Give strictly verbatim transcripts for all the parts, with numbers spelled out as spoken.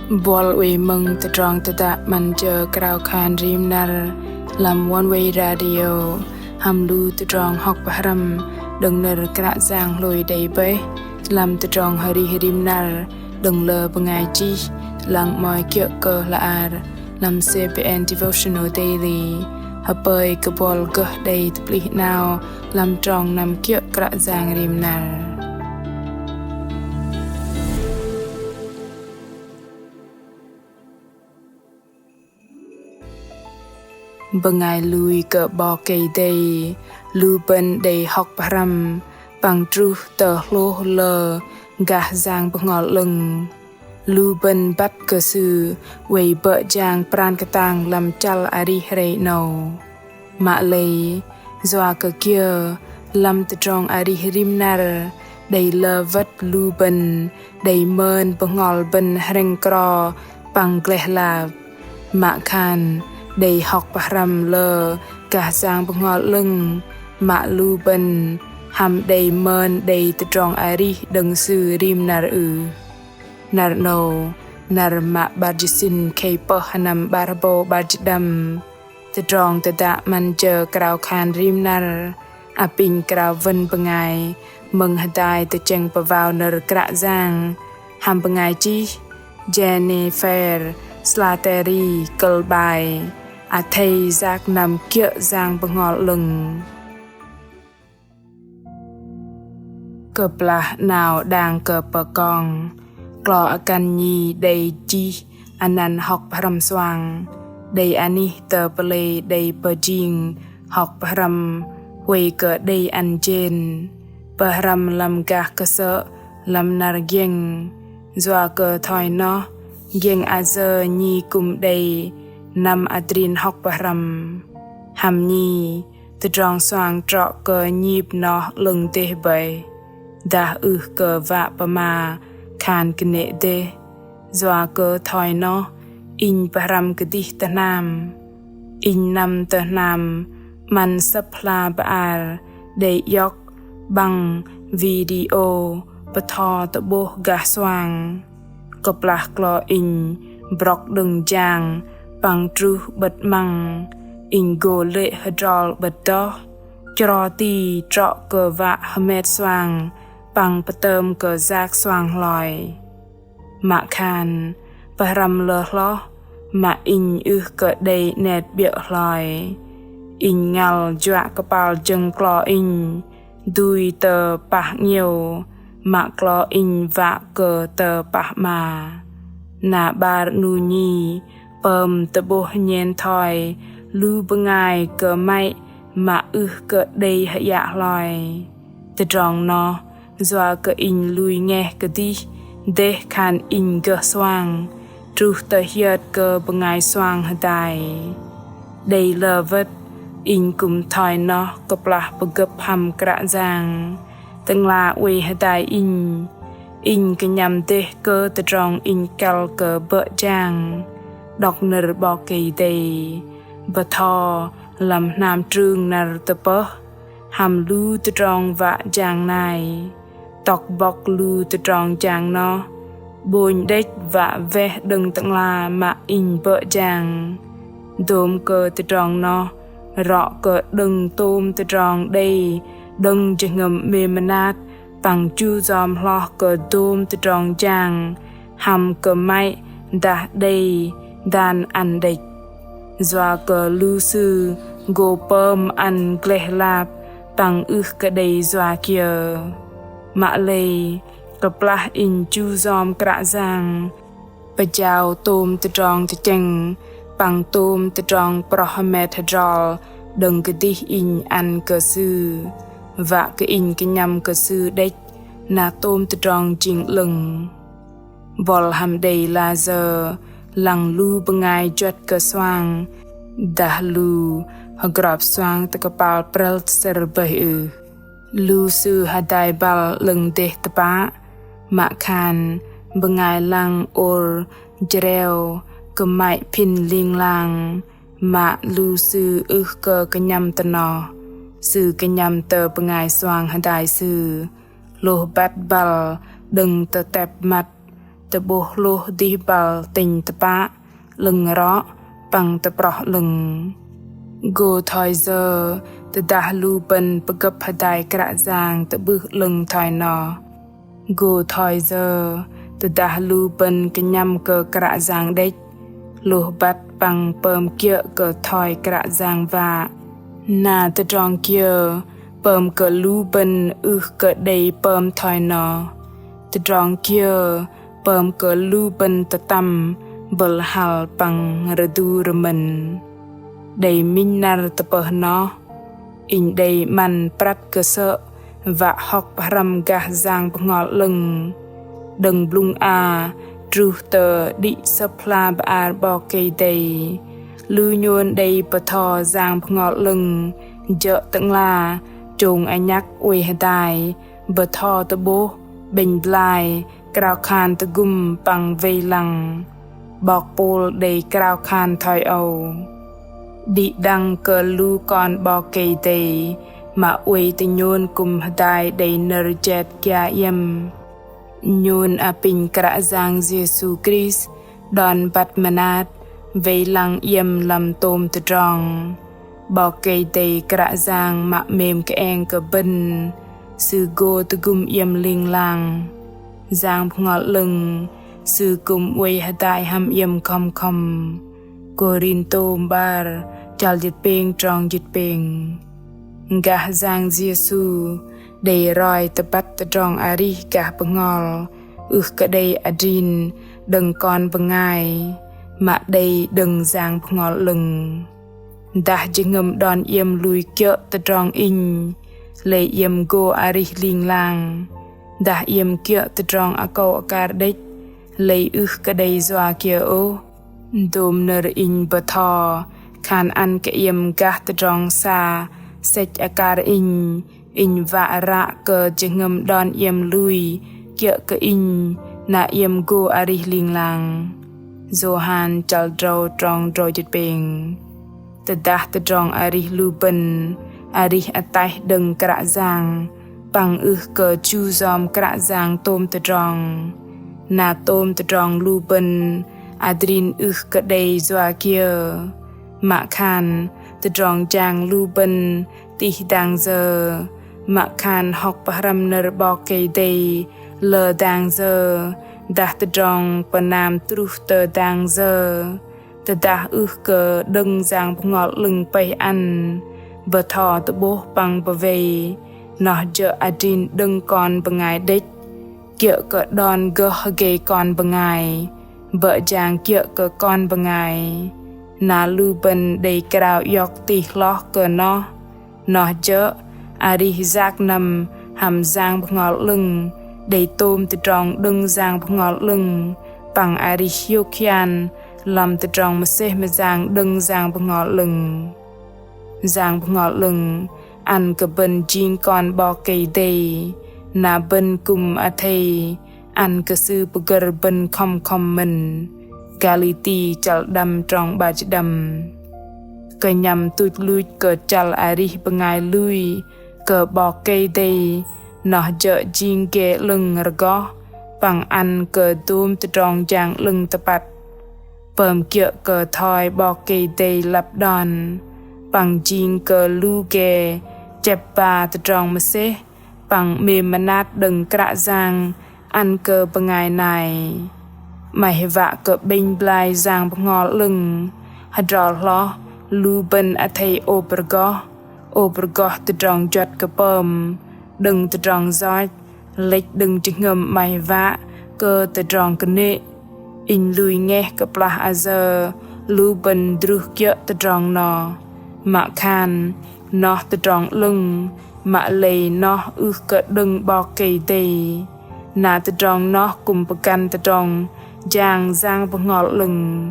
Buăl oei mơ̆ng tơdrong tơdă 'măn jơ krao khan rim năr lăm Oneway Radio hăm lu tơdrong hŏk pơhrăm đơ̆ng nơ̆r Kră Yang hlôi đei bơih lăm tơdrong arih rim năr đơ̆ng lơ bơngai chih, lăng 'mơ̆i kiơ̆ kơ hla ar lăm C B N Devotional Daily. Hơpơi kơ buăl gơh đei tơplih 'nao lăm trong năm kiơ̆ Kră Yang rim năr. Bơngai lui kơ 'Bok Kei-Dei, lu bơ̆n đei hŏk pơhrăm păng truh tơ hlôh lơ gah Yang Bơhngol 'Lơ̆ng. Lu bơ̆n băt kơ Sư oei bơ̆ jang pran kơtang lăm chăl arih hrei 'nâu. Mă lei, yua kơ kiơ lăm tơdrong arih rim năr đei lơ wơ̆t lu bơ̆n đei mơn bơhngol bơ̆n hrĕng kro păng gleh lap. Mă khan đei hŏk pơhrăm lơ gah Yang Bơhngol 'Lơ̆ng mă lu bơ̆n hăm đei mơn đei tơdrong arih đơ̆ng Sư rim năr ưh. Năr 'nâu, năr mă 'bar jĭt sĭn khei pơh sơnăm 'bar hơbâu 'bar jĭt pơđăm. Tơdrong tơdă 'măn jơ krao khan rim năr, apinh krao wơ̆n bơngai mơ̆ng hơdai tơchĕng pơwao nơ̆r Kră Yang hăm bơngai chih Jennifer Slattery, kơ̆l 'bai: Athei yak năm kiơ̆ Yang Bơhngol 'Lơ̆ng. Kơplah 'nao đang kơ pơkong, klo akăn nhi đei chih anăn hŏk pơhrăm soang, đei anih tơ pơlei đei pơjing hŏk pơhrăm huay kơ đei ăn jên, pơhrăm lăm gah kơsơ̆ lăm năr giĕng. Yua kơ thoi noh, giĕng ayơ nhi kư̆m đei năm adrin hŏk pơhrăm. Hăm nhi, tơdrong soang trŏ kơ nhip noh 'lơ̆ng dêh bơih, dah ưh kơ wă pơma khan kơnê̆ dêh. Yua kơ thoi noh, inh pơhrăm kơdih tơ hnam. Inh năm tơ hnam 'măn sơ̆p hla bơar đei iŏk 'băng video bơtho tơ'bôh gah soang. Kơplah klo inh brŏk đơ̆ng jang păng truh 'bơ̆t 'măng, inh gô lê̆ hơdrol 'bơ̆t đoh, chro ti trŏ kơ wă hơmet soang păng pơtơm kơ yak soang hloi. Mă khan pơhrăm lơ hloh, mă inh ưh kơ đei 'net 'biơ̆ hloi. Inh ngăl juă kơpal jơ̆ng klo inh dui tơ pah 'ngiĕo, mă klo inh wă kơ tơ pah 'ma. Na 'bar 'nu nhi pơm tơ'bôh nhen thoi lu bơngai kơmăy mă ưh kơ đei hơyă hloi. Tơdrong noh yua kơ inh lui ngeh kơdih dêh khan inh gơh soang, truh tơ hiơt kơ bơngai soang hơdai. Đei lơ wơ̆t, inh kư̆m thoi noh kơplah pơgơ̆p hăm Kră Yang, Tơ'ngla oei hơdai inh. Inh kơnhăm dêh kơ tơdrong inh kăl kơ bơ̆ jang đŏk nơ̆r 'Bok Kei-Dei bơtho lăm hnam trưng năr tơpơh hăm lu tơdrong wă jang nai. Tŏk bŏk lu tơdrong jang noh 'bônh đĕch wă weh đơ̆ng Tơ'ngla mă inh bơ̆ jang. Dôm kơ tơdrong noh rŏ kơ đơ̆ng tôm tơdrong đei đơ̆ng jơhngơ̆m 'mêm mơnat păng chu yom hloh kơ dôm tơdrong jang hăm kơmăy dah đei dan ăn đĕch. Yua kơ lu sư gô pơm ăn gleh lap păng ưh kơ đei yua kiơ. Mă lei, kơplah inh chu yom Kră Yang pơjao tôm tơdrong tơchĕng păng tôm tơdrong proh hơmet hơdrol đơ̆ng kơdih inh ăn kơ Sư, wă kơ inh kơnhăm kơ Sư đĕch na tôm tơdrong jing 'lơ̆ng. Buăl hăm đei layơ lăng lu bơngai juăt kơ soang dah lu hơgrop soang tơ kơpal prăl tơsơ̆r bơih ưh? Lu sư hơdai băl 'lơ̆ng dêh tơpă, mă khan bơngai lăng ôr jreo kơmăy phin ling lang, mă lu sư ưh kơ kơnhăm tơ noh. Sư kơnhăm tơ bơngai soang hơdai sư hlôh băt băl đơ̆ng tơtep măt tơ'bôh hlôh dih băl tĕnh tơpă, 'lơ̆ng rŏ, păng tơproh 'lơ̆ng. Gô thoi yơ tơdah lu bơ̆n pơgơ̆p hơdai Kră Yang tơ'bưh 'lơ̆ng thoi noh? Gô thoi yơ tơdah lu bơ̆n kơnhăm kơ Kră Yang đĕch, hlôh băt păng pơm kiơ̆ kơ thoi Kră Yang wă? Na tơdrong kiơ pơm kơ lu bơ̆n ưh kơ đei pơm thoi noh? Tơdrong kiơ pơm kơ lu bơ̆n tơtăm bơ̆l hăl păng rơdu rơmơ̆n? Đei minh năr tơpơh noh, inh đei 'măn prăt kơsơ̆ wă hŏk pơhrăm gah Yang Bơhngol 'Lơ̆ng. Đơ̆ng blŭng a truh tơ đĭ Sơ̆p hla bơar 'Bok Kei-Dei, lu nhôn đei bơtho Yang Bơhngol 'Lơ̆ng jơ̆ Tơ'ngla chông anhăk oei hơdai, bơtho tơ'bôh, 'bĕnh blai, krao khan tơgŭm păng wei lăng. 'Bok Pôl đei krao khan thoi âu: Đĭ đăng kơ lu kon 'Bok Kei-Dei mă oei tơ nhôn kư̆m hơdai đei nơ̆r jet gia iĕm. Nhôn apinh Kră Yang Yêsu Krist đon băt mơnat wei lăng iĕm lăm tôm tơdrong. 'Bok Kei-Dei Kră Yang mă 'mêm kơeng kơ bơ̆n, Sư gô tơgŭm iĕm ling lang. Yang Bơhngol 'Lơ̆ng Sư kư̆m oei hơdai hăm iĕm khŏm khŏm. Kôrintô mă 'bar, chăl jĭt pêng trong jĭt pêng. Gah Yang Yêsu đei roi tơbăt tơdrong arih gah bơhngol, ưh kơ đei adrin đơ̆ng kon bơngai, mă đei đơ̆ng Yang Bơhngol 'Lơ̆ng. Dah jơhngơ̆m đon iĕm lui kiơ̆ tơdrong Inh, lei iĕm gô arih ling lang. Dah iĕm kiơ̆ tơdrong akâu akar đĕch, lei ưh kơ đei yua kiơ ôh. Dôm nơ̆r Inh bơtho khan ăn kơ iĕm gah tơdrong sa sĕch akar Inh, Inh wă ră kơ jơhngơ̆m đon iĕm lui kiơ̆ kơ Inh, na iĕm gô arih ling lang. Yôhan chăl drâu trong drâu jĭt pêng. Tơdah tơdrong arih lu bơ̆n arih ataih đơ̆ng Kră Yang, păng ưh kơ chu yom Kră Yang tôm tơdrong, na tôm tơdrong lu bơ̆n adrin ưh kơ đei yua kiơ. Mă khan tơdrong jang lu bơ̆n tih dang yơ, mă khan hŏk pơhrăm nơ̆r 'Bok Kei-Dei lơ dang yơ, dah tơdrong pơnam truh tơ dang yơ, tơdah ưh kơ đơ̆ng Yang Bơhngol 'Lơ̆ng pơih ăn, bơtho tơ'bôh păng pơwei, noh jơ̆ adrin đơ̆ng kon bơngai đĕch. Kiơ̆ kơ đon gơh hơgei kon bơngai, bơ̆ jang kiơ̆ kơ kon bơngai. Na lu bơ̆n đei krao iŏk tih hloh kơ noh. Noh jơ̆ arih yak năm hăm Yang Bơhngol 'Lơ̆ng, đei tôm tơdrong đơ̆ng Yang Bơhngol 'Lơ̆ng, păng arih hiôk hian lăm tơdrong mơsêh mơyang đơ̆ng Yang Bơhngol 'Lơ̆ng. Yang Bơhngol 'Lơ̆ng ăn kơ bơ̆n jing kon 'Bok Kei-Dei, na bơ̆n kư̆m athei ăn kơ Sư pơgơ̆r bơ̆n khŏm khŏm mơ̆n. Galati chăl đăm trong 'bar jĭt đăm. Kơnhăm tuch luch kơ chăl arih bơngai lui kơ 'Bok Kei-Dei, noh jơ̆ jing ge 'lơ̆ng rơgoh, păng ăn kơ dôm tơdrong jang 'lơ̆ng tơpăt. Pơm kiơ̆ kơ thoi 'Bok Kei-Dei lăp đon, păng jing kơ lu ge chĕp ba tơdrong mơsêh, păng 'mêm mơnat đơ̆ng Kră Yang ăn kơ bơngai nai. 'Maih wă kơ 'bĕnh blai Yang Bơhngol 'Lơ̆ng, hơdrol hloh lu bơ̆n athei ôp rơgoh, ôp rơgoh tơdrong juăt kơ pơm, đơ̆ng tơdrong yoch, lĕch đơ̆ng jơhngơ̆m 'maih wă kơ tơdrong kơnê̆. Inh lui ngeh kơplah ayơ lu bơ̆n druh kiơ̆ tơdrong noh. Mă khan noh tơdrong 'lơ̆ng, mă lei noh ưh kơ đơ̆ng 'Bok Kei-Dei. Na tơdrong noh kư̆m pơgăn tơdrong jang Yang Bơhngol 'Lơ̆ng.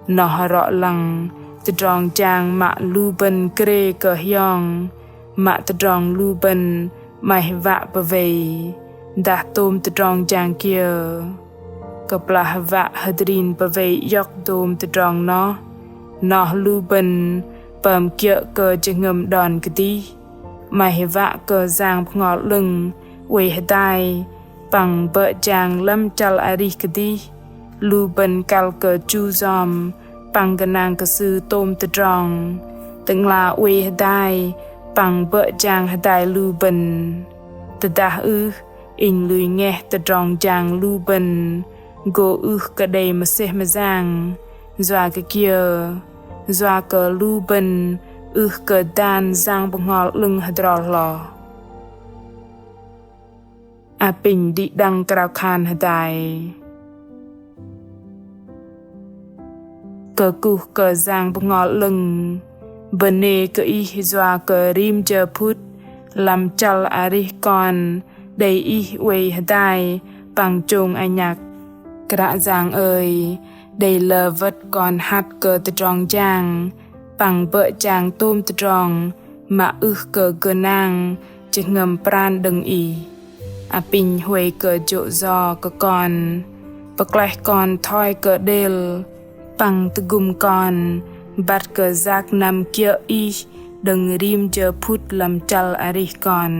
Noh rŏ lăng tơdrong jang mă lu bơ̆n krê kơ hiong, mă tơdrong lu bơ̆n 'maih wă pơwei, dah tôm tơdrong jang kiơ. Kơplah wă hơdrin pơwei iŏk dôm tơdrong noh, noh lu bơ̆n pơm kiơ̆ kơ jơhngơ̆m đon kơdih, 'maih wă kơ Yang Bơhngol 'Lơ̆ng oei hơdai, Păng bơ̆ jang lăm chăl arih kơdih, lu bơ̆n kăl kơ chu yom păng gơnang kơ Sư tôm tơdrong, Tơ'ngla oei hơdai păng bơ̆ jang hơdai lu bơ̆n. Tơdah ưh, inh lui ngeh tơdrong jang lu bơ̆n gô ưh kơ đei mơsêh mơyang, yua kơ kiơ? Yua kơ lu bơ̆n ưh kơ dan Yang Bơhngol 'Lơ̆ng hơdrol hloh. Apinh đĭ đăng krao khan hơdai. Kơkuh kơ Yang Bơhngol 'Lơ̆ng, bơnê kơ Ih yua kơ rim jơ phŭt lăm chăl arih kon đei Ih oei hơdai păng chông anhăk. Kră Yang ơi, đei lơ wơ̆t kon hăt kơ tơdrong jang păng bơ̆ jang tôm tơdrong mă ưh kơ gơnang jơhngơ̆m pran đơ̆ng Ih. Apinh huay kơ jô̆ yo kơ kon, pơklaih kon thoi kơ đêl, păng tơgŭm kon băt kơ yak năm kiơ̆ Ih đơ̆ng rim jơ phŭt lăm chăl arih kon.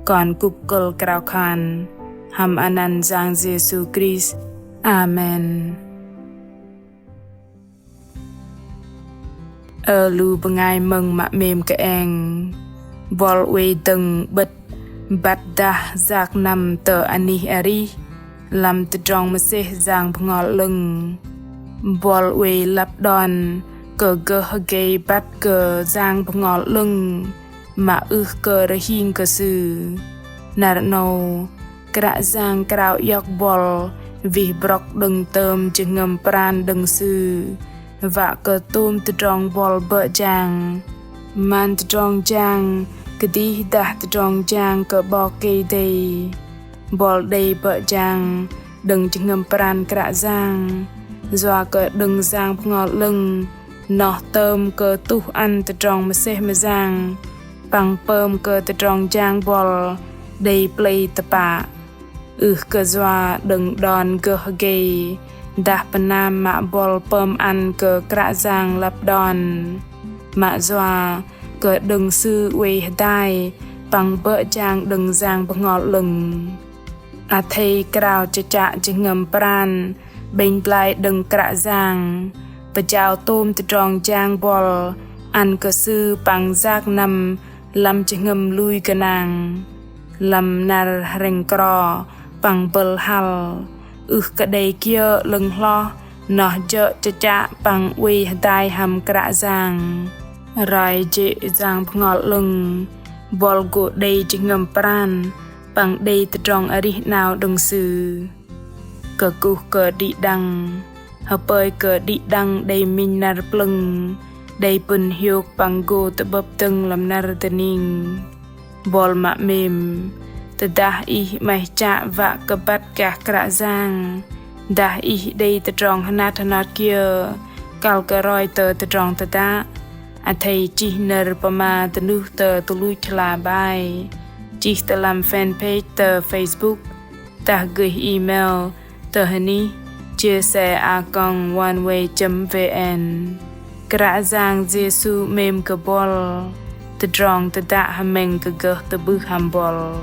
Kon kŭp kơ̆l krao khan hăm anăn Yang Yêsu Krist. Amen. Ơ lu bơngai mơ̆ng mă 'mêm kơeng, buăl oei dơ̆ng 'bơ̆t băt dah yak năm tơ anih arih lăm tơdrong mơsêh Yang Bơhngol 'Lơ̆ng. Buăl oei lăp đon kơ gơh hơgei băt kơ Yang Bơhngol 'Lơ̆ng mă ưh kơ rơhing kơ Sư. Năr 'nâu, Kră Yang krao iŏk buăl wih brŏk đơ̆ng tơm jơhngơ̆m pran đơ̆ng Sư, wă kơ tôm tơdrong buăl bơ̆ jang, man tơdrong jang kơdih dah tơdrong jang kơ 'Bok Kei-Dei, buăl đei bơ̆ jang đơ̆ng jơhngơ̆m pran Kră Yang, yua kơ đơ̆ng Yang Bơhngol 'Lơ̆ng noh tơm kơ tuh ăn tơdrong mơsêh mơyang, păng pơm kơ tơdrong jang buăl đei plei tơpă. Ưh kơ yua đơ̆ng đon gơh hơgei dah pơnam mă buăl pơm ăn kơ Kră Yang lăp đon, mă yua kơ đơ̆ng Sư oei hơdai păng bơ̆ jang đơ̆ng Yang Bơhngol 'Lơ̆ng. Athei krao chơchă jơhngơ̆m pran 'bĕnh blai đơ̆ng Kră Yang, pơjao tôm tơdrong jang buăl ăn kơ Sư păng yak năm lăm jơhngơ̆m lui gơnang. Lăm năr hrĕng kro păng bơ̆l hăl, ưh kơ đei kiơ 'lơ̆ng hloh noh jơ̆ chơchă păng oei hơdai hăm Kră Yang. Roi jê̆ Yang Bơhngol 'Lơ̆ng, buăl gô đei jơhngơ̆m pran păng đei tơdrong arih 'nao đơ̆ng Sư. Kơkuh kơ đĭ đăng, hơpơi kơ đĭ đăng đei minh năr plơ̆ng, đei pŭn hiôk păng gô tơ'bơ̆p dơ̆ng lăm năr dơning. Buăl mă 'mêm, tơdah ih 'maih chă wă kơ băt gah Kră Yang, dah ih đei tơdrong hơnat hơnot kiơ kăl kơ roi tơ tơdrong tơdă, athei chih nơ̆r pơma dơnuh tơ tơluch hla bơar, chih tơ lăm fanpage tơ Facebook, dah gơih email tơ hơnih chia sẻ a còng oneway chấm vn. Kră Yang Yêsu 'mêm kơ buăl, tơdrong tơdă hơmĕng kơ gơh tơ'bưh hăm buăl.